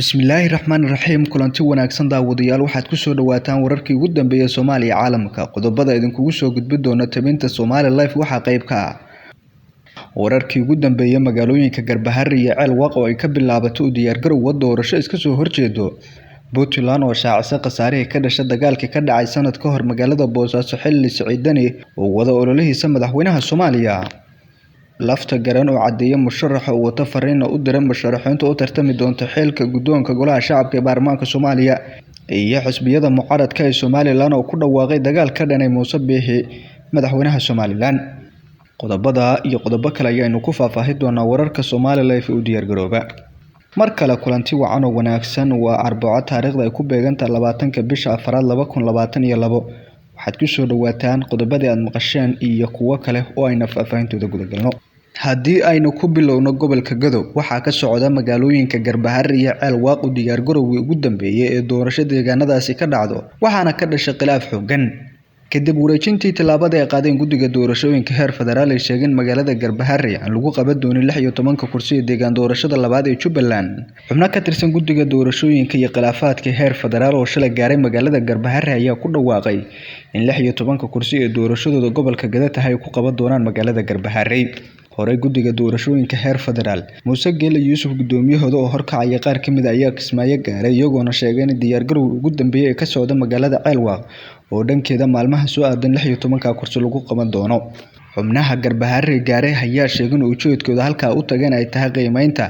Bismillaahi Raxmaani Raxiim. Kulanti wanaagsan daawadayaal, waxaad ku soo dhawaataan wararkii ugu dambeeyay Soomaaliya caalamka. Qodobada idinkugu soo gudbi doona tabinta Somali Live waxaa qayb ka ah wararkii ugu dambeeyay magaalooyinka Garbaharre iyo Ceel Waaq oo ay ka bilaabato u diyaargarowga doorasho iska soo horjeedo. Puntland oo shaacisay khasaarihii ka dhashay dagaalkii ka dhacay sanad ka hor magaalada Boosaaso xilli Siciidani uu wado ololihiisa madaxweynaha Soomaaliya. Lafta garan oo cadeeya musharaxa uu wato fariin u diray musharaxiinta u tartami doonta xilka guddoonka golaha shacabka ee baarlamaanka Soomaaliya iyo xisbiyada mucaaradka ee Somaliland oo ku dhawaaqay dagaal ka dhanay Muuse Biixi madaxweynaha Somaliland. Qodobada iyo qodobo kale ayaanu ku faahfaahin doonaa wararka Somali Live u diyaargarooba. Mar kale kulanti wacan oo wanaagsan, waa Arbaco, taariikhda ay ku beegantahay 20-ka bisha afraad 2022. Waxaad ku soo dhawaataan qodobadii aad maqasheen iyo kuwo kale oo ayna faahfaahintooda gudagalno. Haddii aynu ku bilowno gobolka Gadow, waxaa ka socda magaalooyinka Garbaharre iyo Ceel Waaq u diyaargarowgii ugu dambeeyay ee doorasho deegaanadaasi ka dhacdo, waxaana ka dhashay khilaaf xooggan. Kadib wareejintii tallaabada ay qaadeen guddiga doorashooyinka heer federaal ay sheegeen magaalada Garbaharre aan lagu qaban doonin 16-ka kursi ee deegaan doorashada labaad ee Jubbaland. Xubno ka tirsan guddiga doorashooyinka iyo khilaafaadka heer federaal oo shalay gaaray magaalada Garbaharre ayaa ku dhawaaqay in 16-ka kursi ee doorashadooda gobolka Gado tahay ay ku qaban doonaan magaalada Garbaharre. Horey guddiga doorashooyinka heer federaal Muuse Geele Yuusuf gudoomiyahooda oo horkacaya qaar ka mid ah ayaa Kismaayo gaaray, iyagoona sheegay in diyaargarowga ugu dambeeyay ee ka socda magaalada Ceel Waaq oo dhankeeda maalmaha soo aadan 16-ka kursi lagu qaban doono. Xubnaha Garbaharre gaaray ayaa sheegay in ujeedkooda halkaa u tageen ay tahay qiimeynta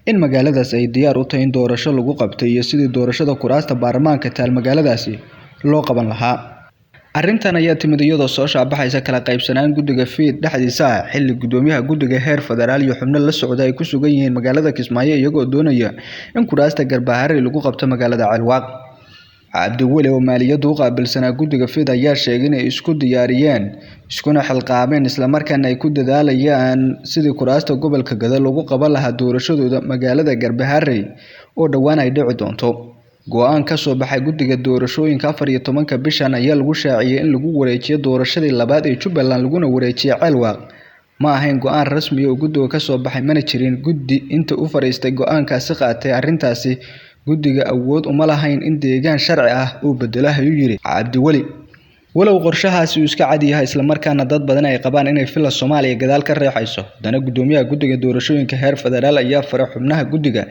in magaaladaas ay diyaar u tahay in doorasho lagu qabto iyo sidii doorashada kuraasta baarlamaanka taal magaaladaasi loo qaban lahaa. Arrintan ayaa timid iyadoo soo shaabaxaysa kala qaybsanaan guddiga FID dhexdiisa ah, xilli gudoomiyaha guddiga heer federaal iyo xubno la socda ay ku sugan yihiin magaalada Kismaayo iyagoo doonaya in kuraasta Garbaharre lagu qabto magaalada Ceel Waaq. Cabdiweli oo maaliyadda u qaabilsanaa guddiga FID ayaa sheegay inay isku diyaariyeen iskuna xilqaameen islamarkaana ay ku dadaalayaan sidii kuraasta gobolka Gado lagu qaban lahaa doorashadooda magaalada Garbaharre oo dhowaan ay dhici doonto. Go'aan ka soo baxay guddiga doorashooyinka 14-ka bishan ayaa lagu shaaciyay in lagu wareejiyo doorashadii labaad ee Jubbaland laguna wareejiyay Ceel Waaq. Ma ahayn go'aan rasmi ah oo guddiga ka soo baxay, mana jirin guddi inta u fariistay go'aankaasi qaatay arrintaasi. Guddiga awood uma lahayn in deegaan sharci ah uu beddelo, ayuu yiri Cabdiweli. Walow qorshahaasi uu iska cad yahay islamarkaana dad badan ay qabaan inay Villa Soomaaliya gadaal ka riixayso, haddana gudoomiyaha guddiga doorashooyinka heer federaal ayaa faray xubnaha guddiga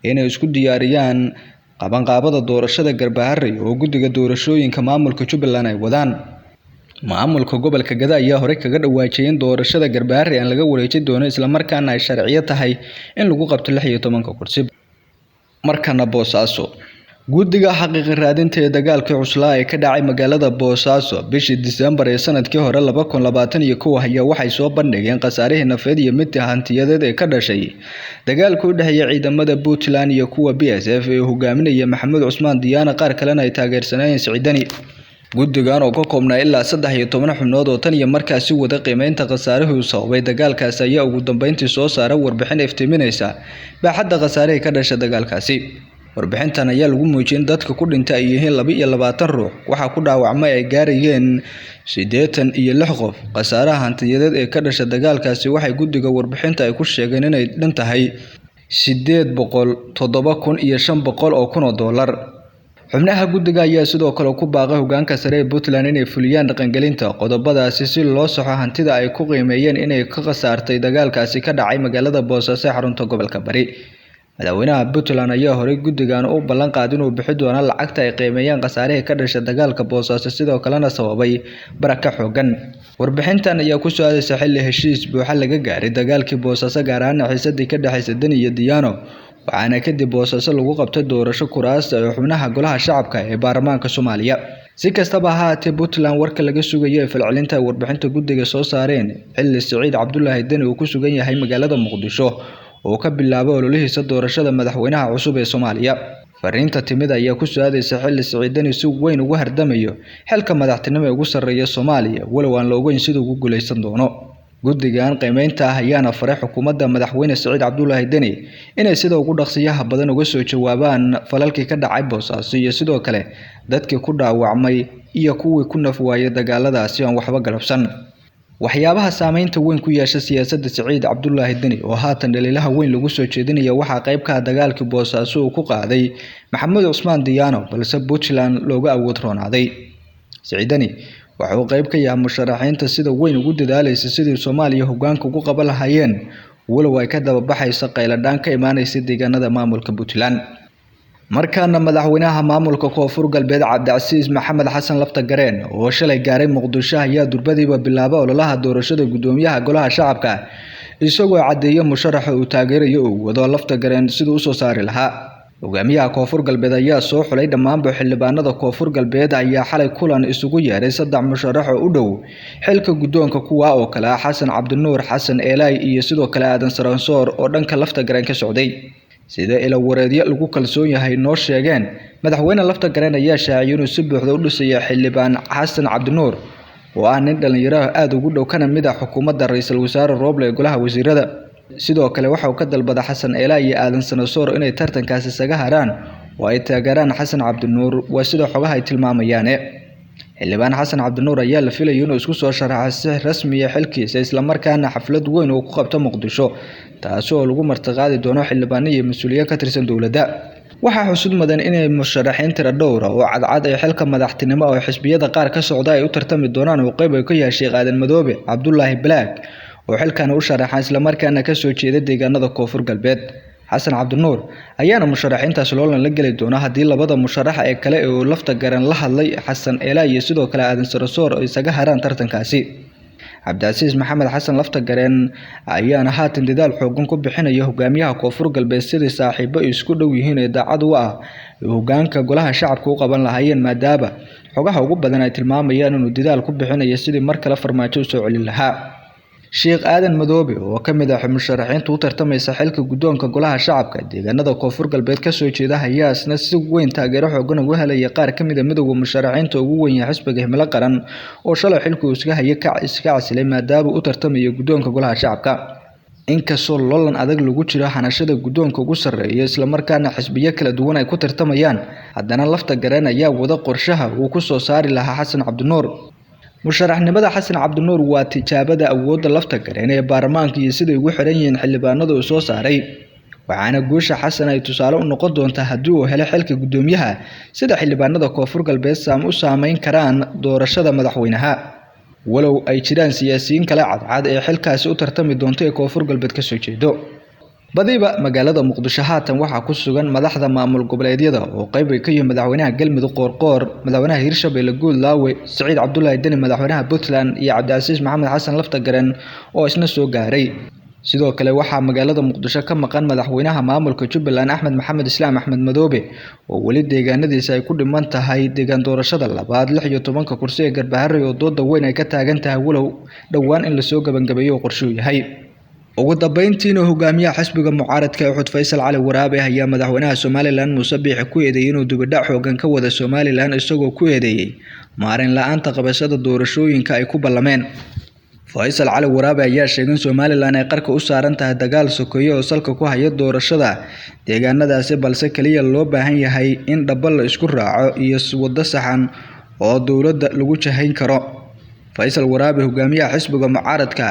inay isku diyaariyaan qabanqaabada doorashada Garbaharre oo guddiga doorashooyinka maamulka Jubbaland ay wadaan. Maamulka gobolka Gado ayaa horey kaga dhawaajiyay in doorashada Garbaharre aan laga wareejin doono islamarkaana ay sharciyo tahay in lagu qabto 16-ka kursi. Markana Boosaaso, guddiga xaqiiqi raadinta ee dagaalkii cuslaa ee ka dhacay magaalada Boosaaso bishii Diseembar ee sanadkii hore 2021 ayaa waxay soo bandhigeen khasaarihii nafeed iyo mid hantiyadeed ee ka dhashay dagaalka u dhexeeya ciidamada Puntland iyo kuwa BSF ee hogaaminaya Maxamed Cusmaan Diyaana, qaar kalena ay taageersanayeen Siciidani. Guddigan oo ka koobnaa ilaa 13 xubnood oo tan iyo markaasi wada qiimeynta khasaarihii uu sababay dagaalkaasi ayaa ugu dambeyntii soo saaray warbixin iftiiminaysa baaxadda khasaarihii ka dhashay dagaalkaasi. Warbixintan ayaa lagu muujiyay in dadka ku dhintay ay yihiin 22 ruux, waxaa ku dhaawacmay ay gaarayeen 86 qof. Khasaaraha hantiyadeed ee ka dhashay dagaalkaasi waxay guddiga warbixinta ay ku sheegeen inay dhan tahay 807,500 oo kun oo dollar. Xubnaha guddiga ayaa sidoo kale ku baaqay hoggaanka sare ee Puntland inay fuliyaan dhaqangelinta qodobadaasi si loo saxo hantida ay ku qiimeeyeen inay ka khasaartay dagaalkaasi ka dhacay magaalada Boosaaso ee xarunta gobolka Bari. Madaxweynaha Puntland ayaa horey guddigan u ballan qaaday inuu bixi doono lacagta ay qiimeeyeen khasaarihii ka dhashay dagaalka Boosaaso, sidoo kalena sababay baraka xooggan. Warbixintan ayaa ku soo aadaysa xilli heshiis buuxa laga gaaray dagaalkii Boosaaso, gaar ahaan xiisadii ka dhexeysay Deni iyo Diyaano, waxaana kadib Boosaaso lagu qabtay doorasho kuraasta ee xubnaha golaha shacabka ee baarlamaanka Soomaaliya. Si kastaba ha ahaatee, Puntland warka laga sugayo ee falcelinta ay warbixinta guddiga soo saareen xilli Siciid Cabdulaahi Deni uu ku sugan yahay magaalada Muqdisho oo ka bilaabay ololihiisa doorashada madaxweynaha cusub ee Soomaaliya. Fariinta timid ayaa ku soo aadaysa xilli Siciid Deni si weyn ugu hardamayo xilka madaxtinimo ee ugu sarreeya Soomaaliya, walow aan la ogeyn siduu ugu guuleysan doono. Guddigan qiimeynta ah ayaana faray xukuumadda madaxweyne Siciid Cabdulaahi Deni inay sida ugu dhaqsiyaha badan uga soo jawaabaan falalkii ka dhacay Boosaaso iyo sidoo kale dadkii ku dhaawacmay iyo kuwii ku naf waayay dagaaladaasi aan waxba galabsan. Waxyaabaha saameynta weyn ku yeesha siyaasadda Siciid Cabdullaahi Deni oo haatan dhaliilaha weyn lagu soo jeedinayo waxaa qayb ka ah dagaalkii Boosaaso uu ku qaaday Maxamuud Cusmaan Diyaano, balse Puntland looga awood roonaaday. Siciid Deni waxa uu qayb ka yahay musharaxiinta sida weyn ugu dadaalaysa sidii Soomaaliya hoggaanka ugu qaban lahaayeen, walow ay ka daba baxayso qayladhaan ka imaanaysa deegaanada maamulka Puntland. Markaana madaxweynaha maamulka Koonfur Galbeed Cabdicasiis Maxamed Xasan Laftagareen oo shalay gaaray Muqdisho ayaa durbadiiba bilaabay ololaha doorashada gudoomiyaha golaha shacabka, isagoo caddeeyay musharaxa uu taageerayo uu wado Laftagareen siduu u soo saari lahaa. Hogaamiyaha Koonfur Galbeed ayaa soo xulay dhammaanba xildhibaanada Koonfur Galbeed ayaa xalay kulan isugu yeeray saddex musharax oo u dhow xilka guddoonka, kuwa oo kale ah Xasan Cabdinuur, Xasan Eelaay iyo sidoo kale Aadan Saransoor oo dhanka Laftagareen ka socday. Sida ilo wareedyo lagu kalsoon yahay noo sheegeen, madaxweyne Laftagareen ayaa shaaciyay inuu si buuxda u dhisayo xildhibaan Xasan Cabdinuur oo ah nin dhalinyaro aad ugu dhow kana mid ah xukuumadda ra'iisul wasaare Roble ee golaha wasiirada. Sidoo kale waxa uu ka dalbaday Xasan Eelaay iyo Aadan Saransoor inay tartankaasi isaga haraan oo ay taageeraan Xasan Cabdinuur, waa sida xogaha ay tilmaamayaan. Xildhibaan Xasan Cabdinuur ayaa la filayay inuu isku soo sharaxo si rasmi ah xilkiisa, isla markaana xaflad weyn uu ku qabto Muqdisho, taasi oo lagu martiqaadi doono xildhibaano iyo mas'uuliyiin ka tirsan dowladda. Waxaa xusud mudan inay musharaxiin tiro dhowr ah oo cadcad ee xilka madaxtinimo oo xisbiyada qaar ka socda ay u tartami doonaan oo qayb ay ka yahay Sheekh Aadan Madoobe, Cabdullaahi Balaag oo xilkan u sharaxan isla markaana ka soo jeeda deegaanada Koonfur Galbeed. Xasan Cabdinuur ayaana musharaxiintaas loolan la geli doona haddii labada musharax ee kale ee uu Laftagareen la hadlay Xasan Eelaay iyo sidoo kale Aadan Saransoor ay isaga haraan tartankaasi. Cabdicasiis Maxamed Xasan Laftagareen ayaana haatan dadaal xoogan ku bixinaya hogaamiyaha Koonfur Galbeed sidii saaxiibo isku dhow yihiin ee daacad u ah hoggaanka golaha shacabka u qaban lahaayeen, maadaama xogaha ugu badan ay tilmaamayaan inuu dadaal ku bixinayo sidii mar kale farmaajo u soo celin lahaa. Sheekh Aadan Madoobe oo ka mid ah musharaxiinta u tartamaysa xilka guddoonka golaha shacabka deegaanada Koonfur Galbeed ka soo jeeda ayaa isna si weyn taageero xoogan uga helaya qaar ka mid ah midowda musharaxiinta ugu weyn ee xisbiga Himilo Qaran oo shalay xilku iska hayay iska casilay maadaama uu u tartamayo guddoonka golaha shacabka. Inkastoo loolan adag lagu jiro hanashada guddoonka ugu sarreeya isla markaana xisbiyo kala duwan ay ku tartamayaan, haddana Laftagareen ayaa wada qorshaha uu ku soo saari lahaa Xasan Cabdinuur. Musharaxnimada Xasan Cabdinuur waa tijaabada awoodda Laftagareen ee baarlamaanka iyo siday ugu xiran yihiin xildhibaanada uu soo saaray, waxaana guusha Xasan ay tusaale u noqon doontaa haddii uu helo xilka guddoomiyaha, sida xildhibaanada Koonfur Galbeed u saameyn karaan doorashada madaxweynaha. Walow ay jiraan siyaasiyiin kale cadcad ee xilkaasi u tartami doonta ee Koonfur Galbeed ka soo jeedo. Badiba magaalada Muqdisho haatan waxaa ku sugan madaxda maamul goboleedyada oo qayb ay ka yihiin madaxweynaha Galmudug Qoorqoor, madaxweynaha Hirshabelle Guudlaawe, Siciid Cabdullaahi Deni, madaxweynaha Puntland iyo Cabdicasiis Maxamed Xasan Laftagareen oo isna soo gaaray. Sidoo kale waxaa magaalada Muqdisho ka maqan madaxweynaha maamulka Jubbaland Axmed Maxamed Islaam Axmed Madoobe oo weli deegaanadiisa ay ku dhiman tahay deegaan doorashada labaad 16 kursi ee Garbaharey oo dooda weyn ay ka taagan tahay, walow dhowaan in lasoo gabagabeeyo qorshuu yahay. Ugu dambeyntiina hogaamiyaha xisbiga mucaaradka ee Uxud Faysal Cali Waraabe ayaa madaxweynaha Somaliland Muuse Biixi ku eedeeyay inuu dibadhac xoogan ka wada Somaliland, isagoo ku eedeeyay maareyn la'aanta qabashada doorashooyinka ay ku ballameen. Faysal Cali Waraabe ayaa sheegay in Somaliland ay qarka u saaran tahay dagaal sokeeye oo salka ku haya doorashada deegaanadaasi, balse kaliya loo baahan yahay in dhabo la isku raaco iyo waddo saxan oo dowladda lagu jahayn karo. Faysal Waraabe, hogaamiyaha xisbiga mucaaradka,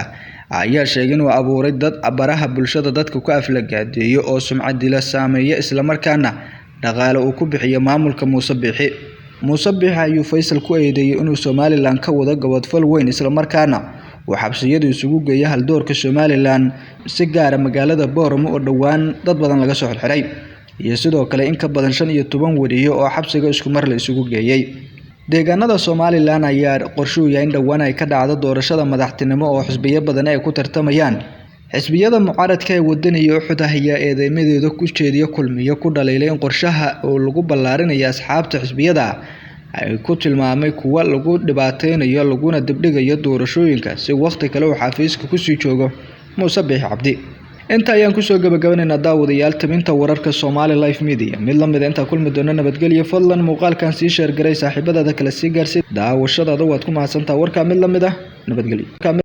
ayaa sheegay inuu abuuray dad baraha bulshada dadka ku aflagaadeeyo oo sumcad dila saameeya, isla markaana dhaqaale uu ku bixiyo maamulka Muuse Biixi. Muuse Biixi ayuu Faysal ku eedeeyay inuu Somaliland ka wado gabadhfal weyn, isla markaana uu xabsiyada isugu geeyo haldoorka Somaliland, si gaar ah magaalada Booramo oo dhowaan dad badan laga soo xirxiray, iyo sidoo kale in ka badan 15 wariye oo xabsiga isku mar la isugu geeyay. Deegaanada Somaliland ayaa qorshuhu yahay in dhowaan ay ka dhacdo doorashada madaxtinimo oo xisbiyo badan ay ku tartamayaan. Xisbiyada mucaaradka ee wadaniga Uxud ayaa eedeymadeeda ku jeediya kulmiye ku dhaliilay in qorshaha oo lagu ballaarinayo asxaabta xisbiyada ay ku tilmaamay kuwa lagu dhibaateynayo laguna dibdhigayo doorashooyinka si waqti kale uu xafiiska kusii joogo Muuse Biixi Cabdi. Inta ayaan kusoo gabagabanaynaa daawadayaal tabinta wararka Somali Live Media. Mid la mid ah inta kulmi doona nabadgelyo. Fadlan muuqaalkan sii sheer garay saaxiibadaada kale, sii gaarsii daawashadaada. Waad ku mahadsantahay warka mid la mid ah. Nabadgelyo.